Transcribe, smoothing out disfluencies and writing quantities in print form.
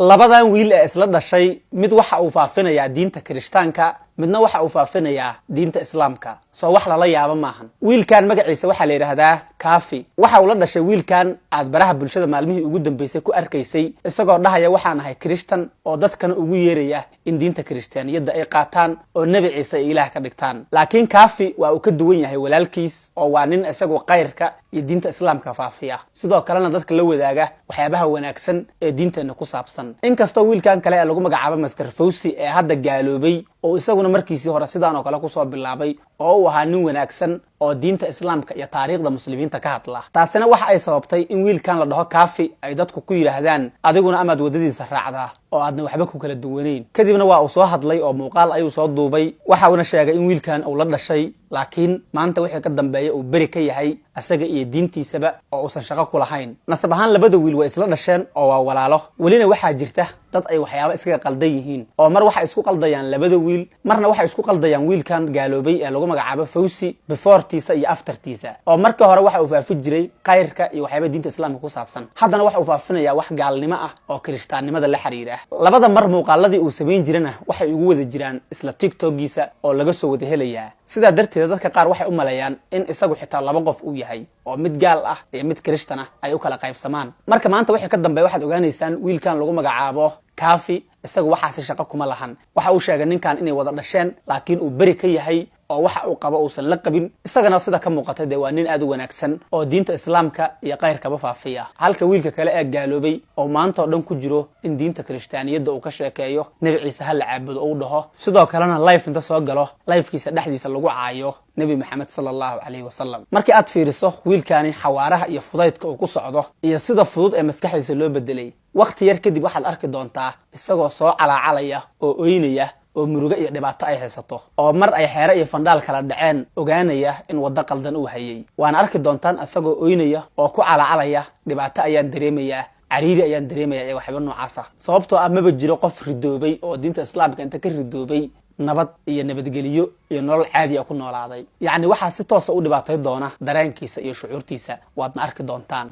Labadan wiil ee isla dhashay, mid waxa uu faafinayaa diinta Kirishtaanka, midna waxa uu faafinayaa diinta Islaamka. Soo wax lala yaabo maahan. Wiilkan magaciisa waxaa la yidhaahdaa Kaafi. Waxa uu la dhashay wiilkan aad baraha bulshada maalmihii ugu dambeysay ku arkaysay, isagoo dhahaya "Waxaan ahay Kirishtan", oo dadkana ugu yeeraya in diinta Kirishtaaniyadda ay qaataan oo Nebi Ciise ay Ilaah ka dhigtaan. Laakiin Kaafi waa uu ka duwan yahay walaalkiis, oo waa nin isagu kayrka iyo diinta Islaamka faafiya, sidoo kalena dadka la wadaaga waxyaabaha wanaagsan ee diinteenna ku saabsan. Inkastoo wiilkan kale ee lagu magacaabo Master Fawsi ee hadda gaaloobay oo isaguna markiisii hore sidaan oo kale kusoo bilaabay, oo uu ahaa nin wanaagsan oo diinta Islaamka iyo taariikhda Muslimiinta ka hadla. Taasina waxa ay sababtay in wiilkan la dhaho Kaafi ay dadku ku yidhaahdaan, "Adiguna amaad waddadiisa raacdaa oo aadna waxba ku kala duwanayn?" Kadibna waa uu soo hadlay oo muuqaal ayuu soo duubay. Waxa uuna sheegay in wiilkan uu la dhashay, laakiin maanta wixii ka dambeeya uu beri ka yahay asaga iyo diintiisaba, oo uusan shaqo ku lahayn. Nasab ahaan labada wiil way isla dhasheen oo waa walaalo. Welina waxaa jirta dad ay waxyaaba iskaga qaldan yihiin, oo mar waxay isku qaldayaan labada wiil, marna waxay isku qaldayaan wiilkan gaaloobay ee lagu magacaabo Fawsi beforetiisa iyo aftertiisa. Oo markii hore waxa uu faafi jiray khayrka iyo waxyaaba diinta Islaamka ku saabsan, haddana waxa uu faafinayaa wax gaalnimo ah oo Kirishtaannimada la xiriira. Labada mar muuqaaladii uu samayn jirana waxay ugu wada jiraan isla TikTokiisa oo laga soo wada helayaa. Sidaa darteed dadka qaar waxay u maleeyaan in isagu xitaa laba qof uu yahay, oo mid gaal ah iyo mid Kirishtan ah ay u kala qaybsamaan. Marka maanta wixii ka dambeeya waxaad ogaanaysaan wiilkan lagu magacaabo Kaafi isagu waxaasi shaqo kuma lahan. Waxa uu sheegay ninkan inay wada dhasheen, laakiin uu beri ka yahay oo waxa uu qabo uusan la qabin. Isagana sida ka muuqata dee waa nin aad u wanaagsan oo diinta Islaamka iyo kayrkaba faafiya, halka wiilka kale ee gaaloobay oo maanta oo dhan ku jiro in diinta Kirishtaaniyadda uu ka sheekeeyo, Nebi Ciise ha la caabudo uu dhaho, sidoo kalena live inta soo galo livekiisa dhexdiisa lagu caayo Nebi Maxamed sala Allahu calayhi wasalam. Markii aad fiiriso wiilkani xawaaraha iyo fudaydka uu ku socdo iyo sida fudud ee maskaxdiisa loo bedelay, wakhti yar kadib waxaad arki doontaa isagoo soo calaacalaya oo oynaya oo murugo iyo dhibaato ay haysato, oo mar ay xeere iyo fandhaal kala dhaceen ogaanaya in waddo qaldan uu hayay. Waana arki doontaan isagoo oynaya oo ku calacalaya, "Dhibaato ayaan dareemayaa, cariiri ayaan dareemaya" iyo waxba noocaasa. Sababtoo ah maba jiro qof ridoobay oo diinta Islaamka inta ka ridoobay nabad iyo nabadgeliyo iyo nolol caadi a ku noolaaday. Yacni waxaa si toosa u dhibaatay doona dareenkiisa iyo shucuurtiisa, waadna arki doontaan.